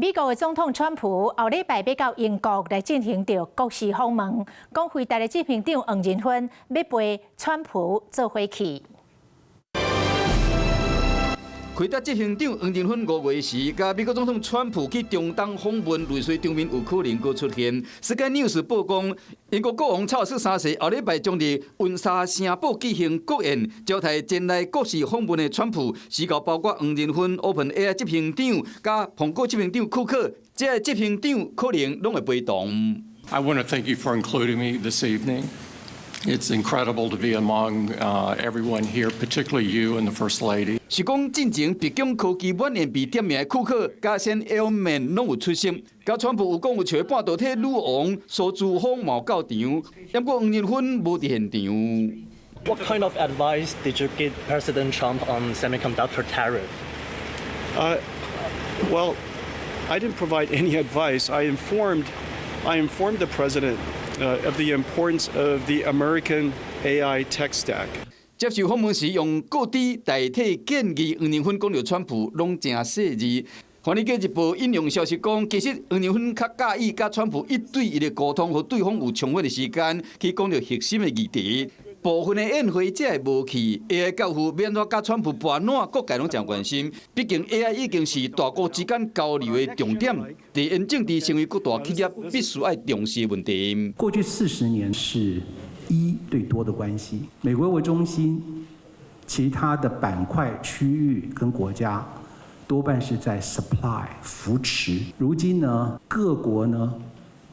美國的總統川普後禮拜欲到英國來進行著國事訪問，講輝達的執行長黃仁勳欲陪川普做伙去。輝達執行長黃仁勳5月時，佮美國總統川普去中東訪問，類似場面有可能閣出現。世界 News 報講，英國國王查爾斯三世後禮拜將佇溫莎城堡舉行國宴，招待前來國事訪問的川普，時到包括黃仁勳、OpenAI 執行長、佮蘋果執行長庫克，這个執行長可能攏會陪同。 I want to thank you for including me this evening. It's incredible to be among everyone here, particularly you and the First Lady. 是講進前白宮科技委員被點名的庫克、佮森艾爾曼攏有出席。佮川普有講有揣半導體女王蘇姿豐嘛到場，不過黃仁勳無佇現場。 What kind of advice did you give President Trump on semiconductor tariff? Well, I didn't provide any advice. I informed the president of the importance of the American AI tech stack. 接受訪問時，用告知代替建議，黃仁勳講著川普攏誠細膩。華爾街日報引用消息講，其實黃仁勳較佮意佮川普一對一的溝通，予對方有充分的時間去講著核心的議題。部分的宴會才會無去，AI 教父欲按怎佮川普盤撋，各界攏誠關心。畢竟 AI 已經是大國之間交流的重點，地緣政治成為各大企業必須愛重視的問題。過去40年是一對多的關係，美國為中心，其他的板塊、區域跟國家多半是在 supply 扶持。如今呢，各國呢，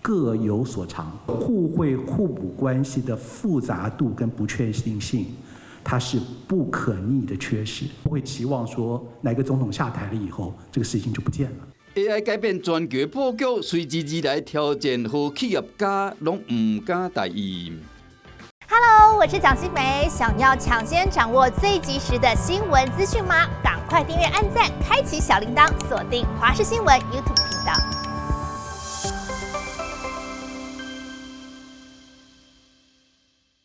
各有所長，互惠互補關係的複雜度跟不確定性，它是不可逆的趨勢。不會期望說哪個總統下台了以後，這個事情就不見了。 AI 改變全球布局，隨之而來挑戰予企業家攏毋敢大意。 Hello，我是蔣新梅，想要搶先掌握最及時的新聞資訊嗎？趕快訂閱、按讚、開啟小鈴鐺，鎖定華視新聞 YouTube 頻道。